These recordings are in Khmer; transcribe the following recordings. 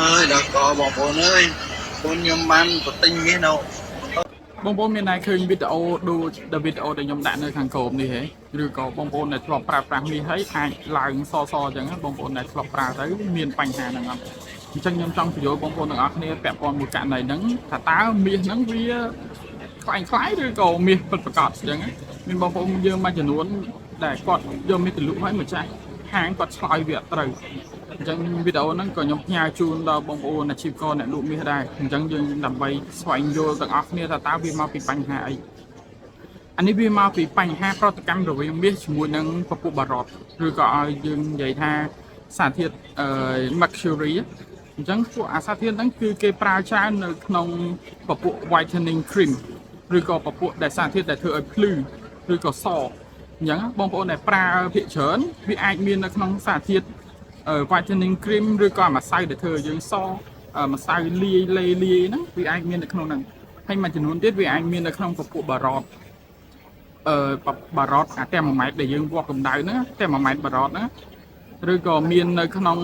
អើយដល់កបងប្អូនអើយបងខ្ញុំបានទៅទិញមាសនៅ បងប្អូនមានដែរឃើញវីដេអូដូចដល់វីដេអូដែលខ្ញុំដាក់នៅខាងក្រោមនេះហ៎ឬក៏បងប្អូនដែលធ្លាប់ប្រើប្រាស់មាសហើយអាចឡើងសសអញ្ចឹងណាបងប្អូនដែលធ្លាប់ប្រើទៅមានបញ្ហាហ្នឹងអត់អញ្ចឹងខ្ញុំចង់បញ្យល់បងប្អូនទាំងអស់គ្នាពាក់ព័ន្ធមួយករណីហ្នឹងថាតើមាសហ្នឹងវាក្លែងក្លាយឬក៏មាសពិតប្រាកដអញ្ចឹងណាមានបងប្អូនយើងមួយចំនួនដែលគាត់យកមាសទៅលក់ឲ្យម្ចាស់ហាងគាត់ឆ្លើយវាអត់ត្រូវ អញ្ចឹងវីដេអូហ្នឹងក៏ខ្ញុំផ្ញើជូនដល់បងប្អូនអាជីវករអ្នកលក់មាសដែរអញ្ចឹងយើងដើម្បីស្វែងយល់ទាំងអស់គ្នាថាតើវាមកពីបញ្ហាអីអានេះវាមកពីបញ្ហាប្រតិកម្មរវាងមាសជាមួយនឹងពពួកបារតឬក៏ឲ្យយើងនិយាយថាសារធាតុអឺ mercury អញ្ចឹងពួកអាសារធាតុហ្នឹងគឺគេប្រើច្រើននៅក្នុងពពួក whitening cream ឬក៏ពពួកដែលសារធាតុដែលធ្វើឲ្យភ្លឺឬក៏សអញ្ចឹងបងប្អូនដែលប្រើភាគច្រើនវាអាចមាននៅក្នុងសារធាតុ whitening cream ឬក៏អាម្សៅដែលធ្វើឲ្យយើងសម្សៅលាយលេលាយហ្នឹងវាអាចមាននៅក្នុងហ្នឹងហើយមួយចំនួនទៀតវាអាចមាននៅក្នុងពពួកបារតអឺបារតអាតែ1ម៉ែត្រដែលយើងវាស់កម្ដៅហ្នឹងតែ1ម៉ែត្របារតហ្នឹងឬក៏មាននៅក្នុង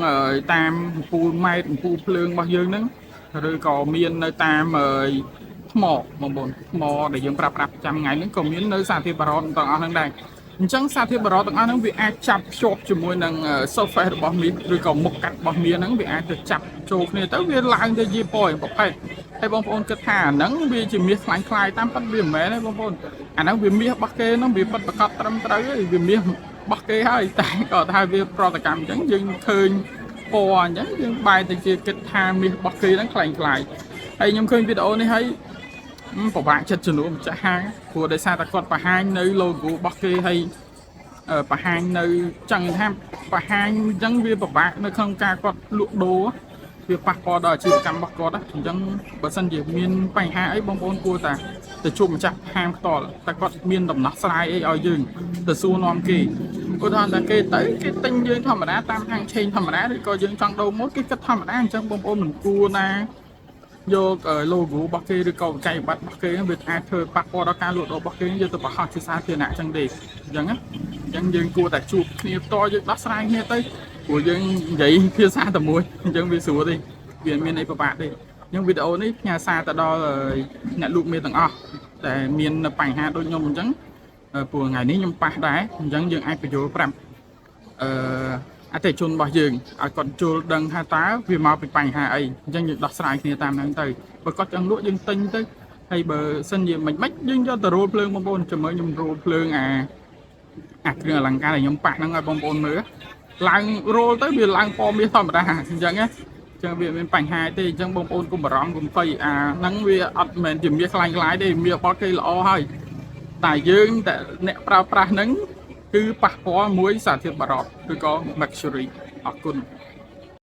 តាមអំពូលម៉ែត្រអំពូលភ្លើងរបស់យើងហ្នឹងឬក៏មាននៅតាមថ្មបងប្អូនថ្មដែលយើងប្រើប្រាស់ប្រចាំថ្ងៃហ្នឹងក៏មាននៅសារធាតុបារតទាំងអស់ហ្នឹងដែរអញ្ចឹងសារធាតុបារតទាំងអស់ហ្នឹងវាអាចចាប់ភ្ជាប់ជាមួយនឹង surface របស់មាសឬក៏មុខកាត់របស់មាសហ្នឹងវាអាចទៅចាប់ចូលគ្នាទៅវាឡើងទៅជាពណ៌ប្រភេទហើយបងប្អូនគិតថាអាហ្នឹងវាជាមាសក្លែងក្លាយតាមពិតវាមិនមែនទេបងប្អូនអាហ្នឹងវាមាសរបស់គេហ្នឹងវាពិតប្រាកដត្រឹមត្រូវហើយវាមាសរបស់គេហើយតែក៏ថាវាប្រតិកម្មអញ្ចឹងយើងឃើញពណ៌អញ្ចឹងយើងបែរទៅជាគិតថាមាសរបស់គេហ្នឹងក្លែងក្លាយហើយខ្ញុំឃើញវីដេអូនេះហើយ ពិបាកចិត្តជំនួសម្ចាស់ហាងព្រោះដោយសារតែគាត់បង្ហាញនៅ logo របស់គេហើយបង្ហាញនៅចង់ថាបង្ហាញអញ្ចឹងវាពិបាកនៅក្នុងការគាត់លក់ដូរវាប៉ះពាល់ដល់អាជីវកម្មរបស់គាត់អញ្ចឹងបើសិនជាមានបញ្ហាអីបងប្អូនគួរតែទៅជួបម្ចាស់ហាងផ្ទាល់តែគាត់មានដំណោះស្រាយអីឲ្យយើងទៅសួរនាំគេឧទាហរណ៍ថាគេទៅគេទិញយើងធម្មតាតាមហាងឆេងធម្មតាឬក៏យើងចង់ដូរម៉ូតគេគិតធម្មតាអញ្ចឹងបងប្អូនមិនគួរណា យក logo របស់គេឬក៏វិក័យប័ត្ររបស់គេវាអាចធ្វើប៉ះពាល់ដល់ការលក់ដូររបស់គេយកទៅបង្ហោះជាសាធារណៈអញ្ចឹងទេអញ្ចឹងណាអញ្ចឹងយើងគួរតែជួបគ្នាផ្ទាល់យើងដោះស្រាយគ្នាទៅព្រោះយើងនិយាយភាសាតែមួយអញ្ចឹងវាស្រួលទេវាមានអីពិបាកទេអញ្ចឹងវីដេអូនេះផ្ញើសារទៅដល់អ្នកលក់មាសទាំងអស់ដែលមានបញ្ហាដូចខ្ញុំអញ្ចឹងព្រោះថ្ងៃនេះខ្ញុំប៉ះដែរអញ្ចឹងយើងអាចបញ្យល់ប្រាប់អឺអតិថិជនរបស់យើងឲ្យគាត់យល់ដឹងថាតើវាមកពីបញ្ហាអីអញ្ចឹងយើងដោះស្រាយគ្នាតាមហ្នឹងទៅបើគាត់ចង់លក់យើងទិញទៅហើយបើសិនជាមិនមិនយើងយកទៅរោលភ្លើងបងប្អូនចាំមើលខ្ញុំរោលភ្លើងអាអាគ្រឿងអលង្ការដែលខ្ញុំប៉ះហ្នឹងឲ្យបងប្អូនមើលឡើងរោលទៅវាឡើងពណ៌មាសធម្មតាអញ្ចឹងណាអញ្ចឹងវាមានបញ្ហាទេអញ្ចឹងបងប្អូនកុំបារម្ភកុំភ័យអាហ្នឹងវាអត់មែនជាមាសក្លែងក្លាយទេមាសរបស់គេល្អហើយតែយើងតែអ្នកប្រើប្រាស់ហ្នឹងគឺប៉ះពាល់មួយសារធាតុបារតឬក៏ mercury អរគុណ។